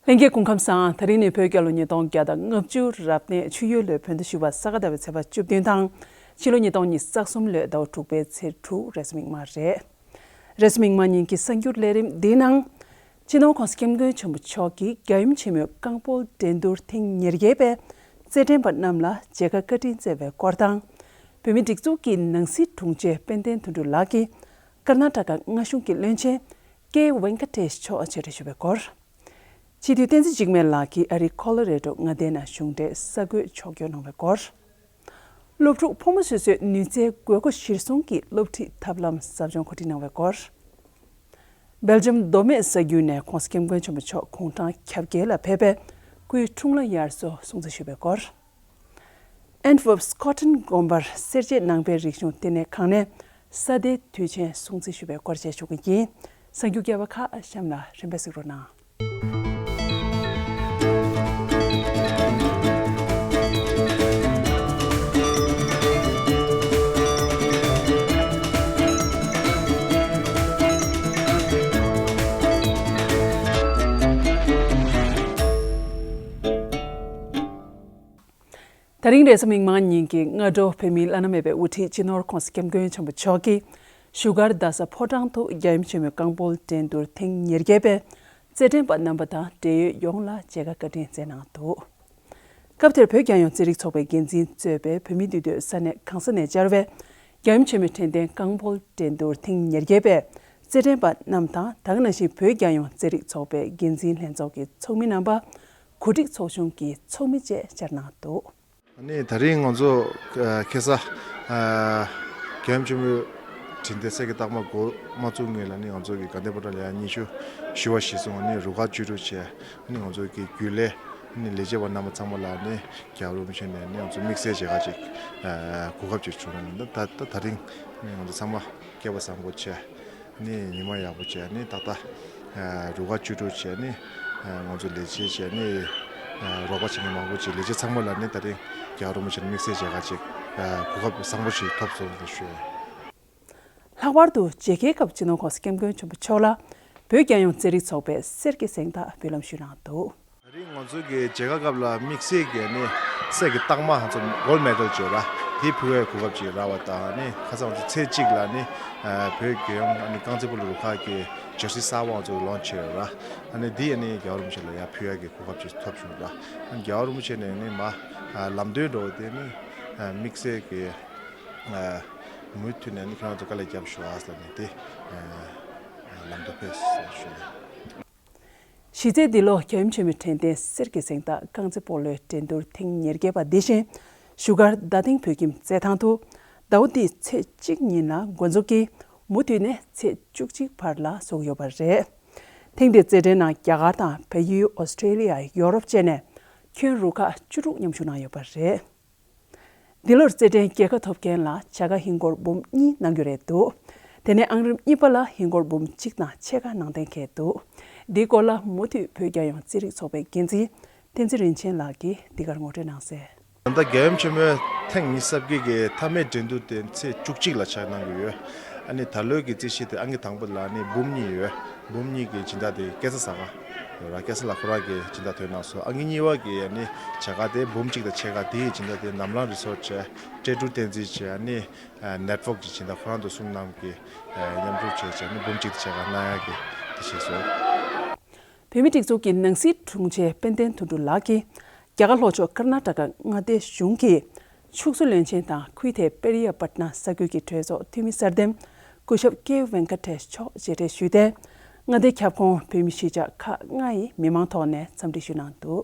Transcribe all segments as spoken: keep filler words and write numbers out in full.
ལྷན་རྒྱས་སྐུ་ཁམས་བཟང་། དེ་རིང་ནི་བོད་རྒྱལ་ལོ་ཉིས་སྟོང་བརྒྱ་དང་ལྔ་བཅུ་རབ་གནས་ཆུ་ཡོས་ལོའི་བོད་ཟླ་བཞི་པ་ས་ག་ཟླ་བའི་ཚེས་པ་བཅུ་བདུན་དང་། ཕྱི་ལོ་ཉིས་སྟོང་ཉི་ཤུ་རྩ་གསུམ་ལོའི་ཟླ་བ་དྲུག་པའི་ཚེས་དྲུག་རེས་གཟའ་མིག་དམར་རེད། རེས་གཟའ་མིག་དམར་ཉིན་གྱི་གསར་འགྱུར་ལས་རིམ་འདིའི་ནང་། སྤྱི་ནོར་༸གོང་ས་༸སྐྱབས་མགོན་ཆེན་པོ་མཆོག་གིས་རྒྱལ་ཡུམ་ཆེན་མོའི་རྐང་སྤོལ་འགྲན་བསྡུར་ཐེངས་ཉེར་བརྒྱད་པའི་རྩེད་འགྲན་པ་རྣམས་ལ་མཇལ་ཁ་བཀའ་དྲིན་བསྩལ་བའི་སྐོར་དང་། བོད་མིའི་སྒྲིག་འཛུགས་ཀྱི་ནང་སྲིད་དྲུང་ཆེ་དཔལ་ལྡན་དོན་གྲུབ་ལགས་ཀྱིས་ཀར་ན་ཊ་ཀ་མངའ་གཞུང་གི་བློན་ཆེན་ཀེ་ཝེང་ཀ་ཏེཤ་མཆོག་མཇལ་འཕྲད་ཞུས་པའི་སྐོར། སྤྱི་འཐུས་བསྟན་འཛིན་འཇིགས་མེད་ལགས་ཀྱིས་ཨ་རིའི་ཁོ་ལོ་རེ་ཌོ་མངའ་སྡེའི་ནང་གཞུང་འབྲེལ་གསར་འགོད་ཕྱོགས་བསྐྱོད་གནང་བའི་སྐོར། སློབ་ཕྲུག་ཕོ་མོ་སོ་སོའི་ནུས་རྩལ་དགོས་མཁོ་གཞིར་བཟུང་གིས་སློབ་ཁྲིད་ཐབས་ལམ་ཟབ་སྦྱོང་གོ་སྒྲིག་གནང་བའི་སྐོར། སྦེལ་ཇམ་མདོ་སྨད་ས་རྒྱུད་ནས་༸གོང་ས་༸སྐྱབས་མགོན་ཆེན་པོ་མཆོག་དགུང་གྲངས་གྱ་བརྒྱད་ལ་ཕེབས་པའི་སྐུའི་འཁྲུངས་ལྷ་དབྱར་གསོལ་སྲུང་བརྩི་ཞུས་པའི་སྐོར། ཨན་ཊ་ཝར་པ་སི་ཀོ་ཊན་དགོན་པར་སེར་བྱེས་ནང་པའི་རིག་གཞུང་བསྟི་གནས་ཁང་ནས་ས་སྡེའི་དུས་ཆེན་སྲུང་བརྩི་ཞུས་པའི་སྐོར་བཅས་ཞུ་གི་ཡིན། གསར་འགྱུར་རྒྱས་པ་ཁག་གཤམ་ལ་རིམ་པས་གཟིགས་རོགས་གནང་། ད་རིང་རེས་གཟའ་མིག་དམར་ཉིན་གྱི་སྔ་དྲོ་བོད་མིའི་བླ་ན་མེད་པའི་དབུ་ཁྲིད་སྤྱི་ནོར་༸གོང་ས་༸སྐྱབས་མགོན་ཆེན་པོ་མཆོག་གིས་བཞུགས་སྒར་རྡ་ས་ཕོ་བྲང་དུ་རྒྱལ་ཡུམ་ཆེན་མོའི་རྐང་སྤོལ་འགྲན་བསྡུར་ཐེངས་ཉེར་བརྒྱད་པའི་རྩེད་འགྲན་པ་རྣམ་པ་དང་འབྲེལ་ཡོད་ཡོངས་ལ་མཇལ་ཁ་བཀའ་དྲིན་བསྩལ་གནང་འདུག་སྐབས་དེར་བོད་རྒྱལ་ཡོངས་རྩེད་རིགས་ཚོགས་པའི་འགན་འཛིན་གཙོས་པའི་བོད་མི་འདུས་སྡོད་ས་གནས་གང་ས་ནས་བཅར་བའི་རྒྱལ་ཡུམ་ཆེན་མོའི་དྲན་རྟེན་རྐང་སྤོལ་འགྲན་བསྡུར་ཐེངས་ཉེར་བརྒྱད་པའི་རྩེད་འགྲན་པ་རྣམས་དང་། ད་ག་ནང་བཞིན་བོད་རྒྱལ་ཡོངས་རྩེད་རིགས་ཚོགས་པའི་འགན་འཛིན་ལྷན་ཚོགས་ཀྱི་ཚོགས་མི་རྣམ་པ། གོ་སྒྲིག་ཚོགས་ཆུང་གི་ཚོགས་མི་བཅས་བཅར་གནང་འདུག་ཨ་ནི་ད་རིང་ང་ཚོ་ཨ་ཁ་སང་ཨ་རྒྱལ་ཡུམ་ཆེན་མོའི་དྲན་རྟེན་གསེར་གྱི་རྟགས་མ་འགོ་མ་བཙུགས་སྔོན་ལ་ནི་ང་ཚོ་གི་དགའ་ལྡན་ཕོ་བྲང་ལ་ཡང་སྙན་ཞུ་ཞུ་བ་གཞིར་བཟུང་ནི་རུ་ཁག་བཅུ་དྲུག་བཅས་ནི་ང་ཚོ་གི་རྒྱུན་ལས་ནི་ལས་བྱེད་པ་རྣམ་པ་ཚང་མ་ལ་ནི་རྒྱལ་བ་རིན་པོ་ཆེ་ནས་ནི་ང་ཚོ་དམིགས་བསལ་མཇལ་ཁ་ཅིག་ཨ་གོ་སྐབས་ཅིག་བྱུང་ནས་ད་ད་ད་རིང་ནི་ང་ཚོ་ཚང་མ་སྐལ་བ་བཟང་པོ་བྱས། ནི་ཉི་མ་ཡག་པོ་བྱས་ནི་ཏག་ཏག་ཨ་རུ་ཁག་བཅུ་དྲུག་བྱས་ནི་ཨ་ང་ཚོ་ལས་བྱེད་བྱས་ནི་ཨ་རོགས་པ་བྱེད་མཁན་མང་པོ་བྱས། ལས་བྱེད་ཚང་མ་ལ་ནི་ད་རིང་རྒྱལ་བ་རིན་པོ་ཆེ་དམིགས་བསལ་མཇལ་ཁ་ཅིག་ཨ་གོ་སྐབས་བཟང་པོ་ཞིག་ཐོབ་སོང་ཞེས་ཞུ། ལྷག་པར་དུ་མཇལ་ཁའི་སྐབས་སྤྱི་ནོར་༸གོང་ས་༸སྐྱབས་མགོན་ཆེན་པོ་མཆོག་ལ་བོད་རྒྱལ་ཡོངས་རྩེད་རིགས་ཚོགས་པས་གསེར་གྱི་གཟེངས་རྟགས་འབུལ་ལམ་ཞུས་གནང་འདུག་ད་རིང་ང་ཚོ་གི་མཇལ་ཁ་སྐབས་ལ་དམིགས་བསལ་གྱི་ནི་གསེར་གྱི་རྟགས་མ་ང་ཚོ་གོལ་མེ་ཌལ་བརྗོད་ར་དེ་ཕུལ་བའི་གོ་སྐབས་ཅིག་རག་པ་དང་། ནི་ཁ་སང་ང་ཚོ་ཚེས་གཅིག་ལ་ནི་ཨ་བོད་རྒྱལ་ཡོངས་ཨ་ནི་རྐང་རྩེད་སྤོ་ལོ་རུ་ཁག་གི་ཇར་སི་གསར་པ་ང་ཚོ་ལོན་ཆི་བྱས་ཡོད་ར། ཨ་ནི་འདི་ཨ་ནི་རྒྱལ་བ་རིན་པོ་ཆེ་ལ་ཡར་ཕུལ་ཡག་གི་གོ་སྐབས་ཅིག་ཐོབ་བྱུང་ར། ཨ་ནི་རྒྱལ་བ་རིན་པོ་ཆེ་ནས་ནི་མ་ཨ་ལམ་སྟོན་འགྲོ་བ་དེ་ནི་ཨ་དམིགས་བསལ་གྱི་ཨ་མུ་མཐུད་ནས་ནི་ཁྱེད་རང་ཚོ་དཀའ་ལས་རྒྱབ་ཤོག་ཨ་ཟེར་ནས་དེ་ཨ་ལམ་སྟོན་ཕེབས་ཟེར་ཞུ་ཡ། གཞི་རྩའི་འདི་ལོ་རྒྱལ་ཡུམ་ཆེན་མོའི་དྲན་རྟེན་གསེར་གྱི་གཟེངས་རྟགས་རྐང་རྩེད་སྤོ་ལོའི་འགྲན་བསྡུར་ཐེངས་ཉེར་བརྒྱད་པ་འདི་བཞིན་བཞུགས་སྒར་རྡ་སྟེང་བོད་ཁྱིམ་རྩེད་ཐང་དུ་ཟླ་བ་འདིའི་ཚེས་གཅིག་ཉིན་ལ་འགོ་འཛུགས་ཀྱིས་མུ་མཐུད་ནས་ཚེས་བཅུ་གཅིག་བར་ལ་འཚོགས་ཡོད་པ་རེད། ཐེངས་འདིའི་རྩེད་འགྲན་ནང་རྒྱ་གར་དང་བལ་ཡུལ། ཨོ་སི་ཀྲེ་ལི་ཡ། ཡོ་རོབ་བཅས་ནས་ཁྱོན་རུ་ཁག་བཅུ་དྲུག་མཉམ་ཞུགས་གནང་ཡོད་པ་རེད། འདི་ལོར་རྩེད་འགྲན་རྒྱལ་ཁ་ཐོབ་མཁན་ལ་བྱ་དགའ་ཧིན་སྒོར་འབུམ་གཉིས་གནང་རྒྱུ་རེད་འདུག་དེ་ནས་ཨང་རིམ་གཉིས་པ་ལ་ཧིན་སྒོར་འབུམ་གཅིག་དང་ཕྱེད་ཀ་གནང་གཏན་འཁེལ་འདུག་འདིའི་སྐོར་ལ་མུ་མཐུད་བོད་རྒྱལ་ཡོངས་རྩེད་རིགས་ཚོགས་པའི་འགན་འཛིན་བསྟན་འཛིན་རིན་ཆེན་ལགས་ཀྱིས་འདི་གར་ངོ་སྤྲོད་གནང་གསལ། ད་ལྟ་རྒྱལ་ཡུམ་ཆེན་མོའི་ཐེངས་ཉི་ཤུ་རྩ་བརྒྱད་ཀྱི་མཐའ་མའི་འགྲན་བསྡུར་དེ་ཚེས་བཅུ་གཅིག་ལ་ཆགས་གནང་གི་ཡོད། ཨ་ནི་ད་ལོའི་གི་རྩེད་གཞི་དེ་ཨང་ཀི་དང་པོ་ལ་ནི་འབུམ་གཉིས་ཡོད། འབུམ་གཉིས་ཀྱི་སྦྱིན་བདག་དེ་སྐལ་བཟང་ཟངས་དཀར་ཡོད་ར། སྐལ་བཟང་ལགས་ཁོ་རང་གིས་སྦྱིན་བདག་ཐོན་གནང་སོང་། ཨང་ཀི་གཉིས་པ་གི་ཨ་ནི་བྱ་དགའ་དེ་འབུམ་གཅིག་དང་ཕྱེད་ཀ་དེ་ཡི་སྦྱིན་བདག་དེ་ནམ་ལངས་རི་སོར་ཊི་བྱས། ཀྲེ་ཀྲུ་བསྟན་འཛིན་བྱས། ཨ་ནི་ནེཊ་ཝརཀ་གི་སྦྱིན་བདག་ཁོ་རང་དང་གསུམ་རྣམས་ཀྱིས་མཉམ་རུབ་བྱས་བྱས་ནི་འབུམ་གཅིག་དང་ཕྱེད་ཀ་གནང་ཡག་གི་དེ་བྱས་སོང་། བོད་མིའི་སྒྲིག་འཛུགས་ཀྱི་ནང་སྲིད་དྲུང་ཆེ་དཔལ་ལྡན་དོན་གྲུབ་ལགས་ཀྱིས་རྒྱ་གར་ལྷོ་ཕྱོགས་ཀར་ན་ཊ་ཀ་མངའ་སྡེའི་གཞུང་གི་ཕྱུགས་བཟོ་བློན་ཆེན་དང་ཁུལ་དེའི་པེ་རི་ཡ་པཊ་ན་ས་ཁུལ་གྱི་གྲོས་ཚོགས་འཐུས་མི་གསར་འདེམས་སྐུ་ཞབས་ཀེ་ཝེང་ཀ་ཏེཤ་མཆོག་མཇལ་འཕྲད་ཞུས་ཏེ། མངའ་སྡེའི་ཁྱབ་ཁོངས་བོད་མི་གཞིས་ཆགས་ཁག་ལྔ་ཡི་མི་མང་ཐོག་ནས་འཚམས་འདྲི་ཞུས་གནང་འདུག་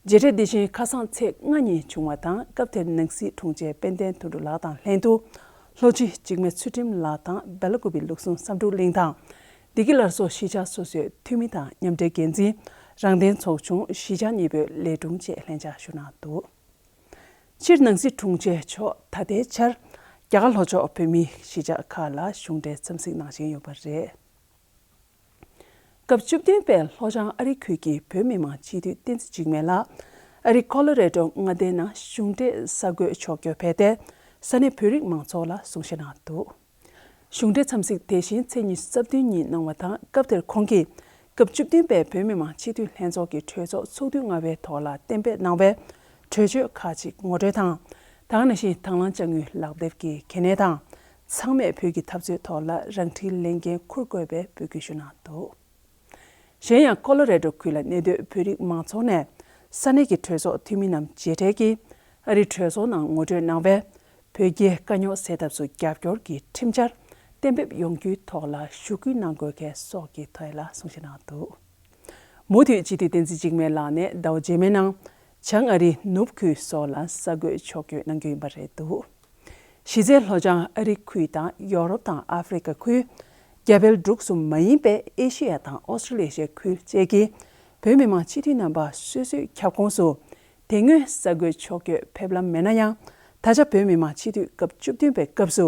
མཇལ་འཕྲད་འདི་བཞིན་ཁ་སང་ཚེས་ལྔ་ཉིན་བྱུང་བ་དང་། སྐབས་དེར་ནང་སྲིད་དྲུང་ཆེ་དཔལ་ལྡན་དོན་གྲུབ་ལགས་དང་ལྷན་དུ་ལྷོ་སྤྱི་འཇིགས་མེད་ཚུལ་ཁྲིམས་ལགས་དང་། སྦེ་ལ་ཀུ་པི་ལུགས་ཟུང་བསམ་འགྲུབ་གླིང་དང་། བདེ་སྐྱིད་སླར་གསོ་གཞིས་ཆགས་སོ་སོའི་འཐུས་མི་དང་མཉམ་འབྲེལ་འགན་འཛིན། རང་བདེན་ཚོགས་ཆུང་། གཞིས་ཆགས་གཉིས་པོའི་ལས་དྲུང་བཅས་ལྷན་བཅར་ཞུ་གནང་འདུག་སྤྱིར་ནང་སྲིད་དྲུང་ཆེ་མཆོག་ད་ལྟའི་ཆར་རྒྱ་གར་ལྷོ་ཕྱོགས་བོད་མིའི་གཞིས་ཆགས་ཁག་ལ་གཞུང་འབྲེལ་འཚམས་གཟིགས་གནང་བཞིན་ཡོད་པ་རེད། སྐབས་བཅུ་བདུན་པའི་ལྷོ་བྱང་ཨ་རི་ཁུལ་གྱི་བོད་མི་མང་སྤྱི་འཐུས་བསྟན་འཛིན་འཇིགས་མེད་ལགས་ཨ་རི་ཁོ་ལོ་རེ་ཌོ་མངའ་སྡེའི་ནང་གཞུང་འབྲེལ་གསར་འགོད་ཕྱོགས་བསྐྱོད་ཕེབས་ཏེ། ས་གནས་བོད་རིགས་མང་ཚོགས་ལ་གསུང་བཤད་གནང་འདུག་གཞུང་འབྲེལ་འཚམས་གཟིགས་དེ་བཞིན་ཚེས་ཉི་ཤུ་རྩ་བདུན་ཉིན་གནང་བ་དང་། སྐབས་དེར་ཁོང་གིས་ སྐབས་བཅུ་བདུན་པའི་བོད་མི་མང་སྤྱི་འཐུས་ལྷན་ཚོགས་ཀྱི་གྲོས་ཚོགས་ཚོགས་དུས་ལྔ་པའི་ཐོག་ལ་གཏན་འབེབས་གནང་བའི་གྲོས་ཆོད་ཁག་ཅིག་ངོ་སྤྲོད་དང་། ད་ག་ནང་བཞིན་དང་བླངས་དཔྱ་དངུལ་ལག་དེབ་ཀྱི་གལ་གནད་དང་། ཚང་མས་བོད་ཀྱི་འཐབ་རྩོད་ཐོག་ལ་རང་འཁྲིའི་ལས་འགན་འཁུར་དགོས་པའི་འབོད་སྐུལ་ཞུ་གནང་འདུག་གཞན་ཡང་ཀོ་ལོ་རེ་ཌོ་ཁུལ་ལ་གནས་སྡོད་བོད་རིགས་མང་ཚོགས་ནས་ས་གནས་ཀྱི་གྲོས་ཚོགས་འཐུས་མི་རྣམས་མཇལ་འཕྲད་ཀྱིས་ཨ་རིའི་གྲོས་ཚོགས་ནང་ངོ་སྤྲོད་གནང་བའི་བོད་རྒྱའི་དཀའ་རྙོག་སེལ་ཐབས་སུ་རྒྱབ་སྐྱོར་གྱི་ཁྲིམས་འཆར་གཏན་འབེབས་ཡོང་རྒྱུའི་ཐོག་ལ་ཞུ་སྐུལ་གནང་དགོས་གལ་སོགས་ཀྱི་ཐད་ལ་གསུང་བཤད་གནང་འདུག་མུ་མཐུད་སྤྱི་འཐུས་བསྟན་འཛིན་འཇིགས་མེད་ལགས་ནས་ཟླ་བ་རྗེས་མའི་ནང་བྱང་ཨ་རིའི་ནུབ་ཁུལ་སོགས་ལ་གསར་འགོད་ཕྱོགས་བསྐྱོད་གནང་རྒྱུ་ཡིན་པ་རེད་འདུག་གཞི་རྩའི་ལྷོ་བྱང་ཨ་རི་ཁུལ་དང་ཡོ་རོབ་དང་ཨ་ཧྥེ་རི་ཁ་ཁུལ། རྒྱ་བལ་འབྲུག་གསུམ་མ་ཡིན་པའི་ཨེ་ཤེ་ཡ་དང་ཨོ་སི་ཀྲི་ལེ་ཤ་ཁུལ་བཅས་ཀྱི་བོད་མི་མང་སྤྱི་འཐུས་རྣམ་པ་སོ་སོའི་ཁྱབ་ཁོངས་སུ་དེ་སྔོན་གསར་འགོད་ཕྱོགས་བསྐྱོད་ཕེབས་ལམ་མེད་ན་ཡང་། ད་ཆ་བོད་མི་མང་སྤྱི་འཐུས་སྐབས་བཅུ་བདུན་པའི་སྐབས་སུ་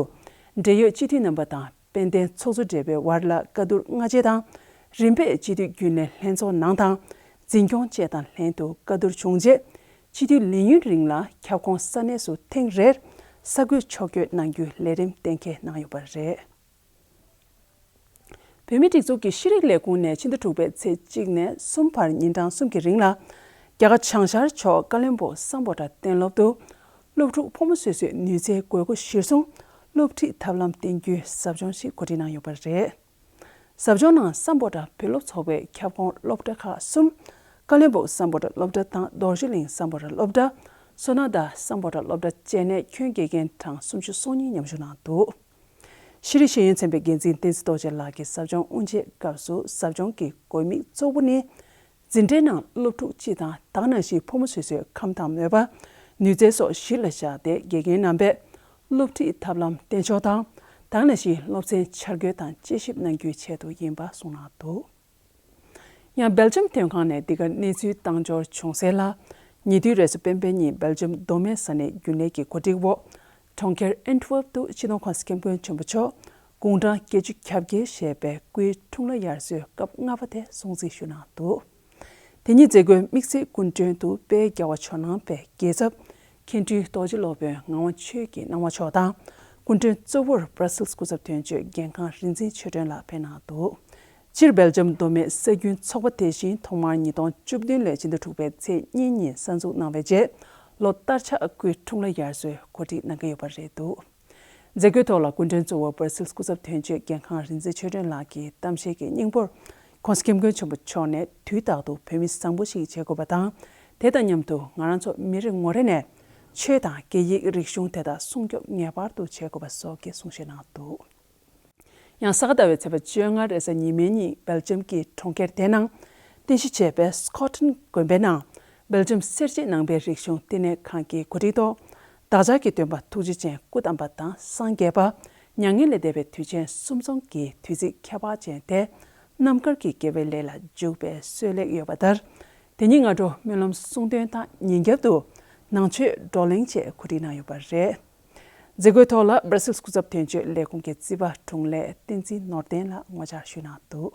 འབྲེལ་ཡོད་སྤྱི་འཐུས་རྣམ་པ་དང་དཔལ་ལྡན་ཚོགས་གཙོ་སྦྲེལ་པོའི་བར་ལ་བཀའ་བསྡུར་སྔ་རྗེས་དང་། རིམ་པས་སྤྱི་འཐུས་རྒྱུན་ལས་ལྷན་ཚོགས་ནང་དང་འཛིན་སྐྱོང་བཅས་དང་ལྷན་དུ་བཀའ་བསྡུར་བྱུང་རྗེས། སྤྱི་འཐུས་ལས་ཡུན་རིང་ལ་ཁྱབ་ཁོངས་ས་གནས་སུ་ཐེངས་རེར་གསར་འགོད་ཕྱོགས་བསྐྱོད་གནང་རྒྱུའི་ལས་རིམ་གཏན་འཁེལ་གནང་ཡོད་པ་རེད། བོད་མིའི་སྒྲིག་འཛུགས་ཀྱི་ཤེས་རིག་ལས་ཁུངས་ནས་ཕྱི་ཟླ་དྲུག་པའི་ཚེས་གཅིག་ནས་གསུམ་བར་ཉིན་གྲངས་གསུམ་གྱི་རིང་ལ། རྒྱ་གར་བྱང་ཤར་ཕྱོགས་ཀ་ལོན་སྦུག་སམ་བྷོ་ཊ་གཏན་སློབ་ཏུ། སློབ་ཕྲུག་ཕོ་མོ་སོ་སོའི་ནུས་རྩལ་དགོས་མཁོ་གཞིར་བཟུང་སློབ་ཁྲིད་ཐབས་ལམ་བསྟན་རྒྱུའི་ཟབ་སྦྱོང་ཞིག་གོ་སྒྲིག་གནང་ཡོད་པ་རེད། ཟབ་སྦྱོང་ནང་སམ་བྷོ་ཊ་བོད་སློབ་ཚོགས་པའི་ཁྱབ་ཁོངས་སློབ་གྲྭ་ཁག་གསུམ། ཀ་ལོན་སྦུག་སམ་བྷོ་ཊ་སློབ་གྲྭ་དང་རྡོ་རྗེ་གླིང་སམ་བྷོ་ཊ་སློབ་གྲྭ། སོ་ན་ད་སམ་བྷོ་ཊ་སློབ་གྲྭ་བཅས་ནས་ཁྱོན་དགེ་རྒན་གྲངས་སུམ་ཅུ་སོ་གཉིས་མཉམ་ཞུགས་གནང་འདུག་ཤེས་རིག་ཤེས་ཡོན་ཚན་པའི་འགན་འཛིན་བསྟན་འཛིན་རྡོ་རྗེ་ལགས་ཀྱིས་ཟབ་སྦྱོང་དབུ་འབྱེད་སྐབས་སུ་ཟབ་སྦྱོང་གི་དགོས་དམིགས་གཙོ་བོ་ནི། འཛིན་གྲྭའི་ནང་སློབ་ཕྲུག་སྤྱི་དང་ད་ག་ནང་བཞིན་ཕོ་མོ་སོ་སོའི་ཁམས་དང་མོས་པ། ནུས་རྩལ་སོགས་གཞི་ལ་བཞག་སྟེ་དགེ་རྒན་རྣམ་པས་སློབ་ཁྲིད་ཐབས་ལམ་བསྟན་ཕྱོགས་དང་། ད་ག་ནང་བཞིན་སློབ་ཚན་འཆར་འགོད་དང་དཔྱད་ཞིབ་གནང་རྒྱུའི་ཆེད་དུ་ཡིན་པ་གསུངས་གནང་འདུག་ཡང་སྦེལ་ཇམ་དོན་ཁང་ནས་འདི་གར་གནས་ཚུལ་བཏང་འབྱོར་བྱུང་གསལ་ལ། ཉེ་དུས་རེས་གཟའ་སྤེན་པའི་ཉིན་སྦེལ་ཇམ་མདོ་སྨད་ས་གནས་རྒྱུན་ལས་ཀྱི་གོ་སྒྲིག་འོག་གྲོང་ཁྱེར་ཨན་ཊི་ཝར་པ་དུ་སྤྱི་ནོར་གོང་ས་སྐྱབས་མགོན་ཆེན་པོ་མཆོག་དགུང་གྲངས་བརྒྱད་ཅུ་གྱ་བརྒྱད་བཞེས་པའི་སྐུའི་འཁྲུངས་ལྷ་དབྱར་གསོལ་སྐབས་ལྔ་པ་དེ་སྲུང་བརྩི་ཞུས་གནང་འདུག་དེ་ཉིན་མཛད་སྒོའི་དམིགས་བསལ་སྐུ་མགྲོན་དུ་དཔལ་རྒྱལ་བ་ཇོ་ནང་པའི་རྒྱལ་ཚབ་མཁན་དྲིན་རྡོ་རྗེ་སློབ་དཔོན་ངག་དབང་ཆོས་ཀྱི་སྣང་བ་མཆོག་དང་། སྐུ་མགྲོན་གཙོ་བོར་བྷར་སིལ་སྐུ་ཚབ་དོན་གཅོད་རྒན་ཁང་རིག་འཛིན་ཆོས་སྒྲོན་ལགས་ཕེབས་གནང་འདུག་སྤྱིར་སྦེལ་ཇམ་མདོ་སྨད་སྲོལ་རྒྱུན་ཚོགས་པ་དེ་བཞིན་ཐོག་མར་ཉིས་སྟོང་བཅུ་བདུན་ལོའི་ཕྱི་ཟླ་དྲུག་པའི་ཚེས་གཉིས་ཉིན་གསར་འཛུགས་གནང་བའི་རྗེས། ལོ་ལྟར་ཆགས་སྐུའི་འཁྲུངས་ལྷ་དབྱར་གསོལ་གོ་སྒྲིག་གནང་གི་ཡོད་པ་རེད་འདུག་མཛད་སྒོའི་ཐོག་ལ་སྐུ་མགྲོན་གཙོ་བོ་བྷར་སིལ་སྐུ་ཚབ་དོན་གཅོད་རྒན་ཁང་རིག་འཛིན་ཆོས་སྒྲོན་ལགས་ཀྱིས་གཏམ་བཤད་ཀྱི་སྙིང་པོར། གོང་ས་སྐྱབས་མགོན་ཆེན་པོ་མཆོག་ནས་དུས་རྟག་ཏུ་བོད་མི་བཟང་པོ་ཞིག་བྱེད་དགོས་པ་དང་། དེ་དང་མཉམ་དུ་ང་རང་ཚོ་མི་རེ་ངོ་རེ་ནས་ཆོས་དང་སྐད་ཡིག་རིག་གཞུང་དེ་དག་སྲུང་སྐྱོབ་ངེས་པར་དུ་བྱེད་དགོས་པ་སོགས་ཀྱི་གསུང་བཤད་གནང་འདུག་ཡང་ས་ག་ཟླ་བའི་ཚེས་པ་བཅོ་ལྔ་རེས་གཟའ་ཉི་མའི་ཉིན་སྦེལ་ཇམ་གྱི་གྲོང་ཁྱེར་དེའི་ནང་རྟེན་གཞི་བྱས་པའི་སི་ཁོ་ཊན་དགོན་པའི་ནང་སྦེལ་ཇམ་སེར་བྱེས་ནང་པའི་རིག་གཞུང་བསྟི་གནས་ཁང་གི་གོ་སྒྲིག་ཐོག་བདག་ཅག་གི་སྟོན་པ་ཐུགས་རྗེ་ཅན་སྐུ་བལྟམས་པ་དང་སངས་རྒྱས་པ་མྱ་ངན་ལས་འདས་པའི་དུས་ཆེན་གསུམ་འཛོམས་ཀྱི་དུས་ཚིགས་ཁྱད་པར་ཅན་དེ་རྣམ་དཀར་གྱི་དགེ་བའི་ལས་ལ་འཇུག་པའི་སྲོལ་ལེགས་ཡོད་པ་ལྟར། དེ་ཉིན་སྔ་དྲོ་སྨོན་ལམ་གསུང་འདོན་དང་ཉིན་རྒྱབ་ཏུ་ནང་ཆོས་བགྲོ་གླེང་བཅས་གོ་སྒྲིག་གནང་ཡོད་པ་རེད། མཛད་སྒོའི་ཐོག་ལ་སྦར་སིལ་སྐུ་ཚབ་དོན་གཅོད་ལས་ཁུངས་ཀྱི་རྩིས་པ་དྲུང་ལས་བསྟན་འཛིན་ནོར་ལྡན་ལགས་ངོ་བཅར་ཞུས་གནང་འདུག་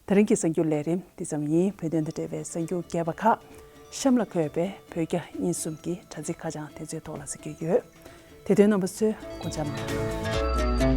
དེ་རིང་གི་གསར་འགྱུར་ལས་རིམ་འདི་ཙམ་ཡིན། བོད་དོན་དང་འབྲེལ་བའི་གསར་འགྱུར་རྒྱས་པ་ཁག་གཤམ་ལ་འཁོད་པའི་བོད་རྒྱ་དབྱིན་གསུམ་གྱི་དྲ་ཚིགས་ཁ་བྱང་དེ་ཚོའི་ཐོག་ལ་གཟིགས་རྒྱུ་ཡོད། དེ་དོན་རྣམ་པ་ཚོས་དགོངས་འཇགས་གནང་རོགས།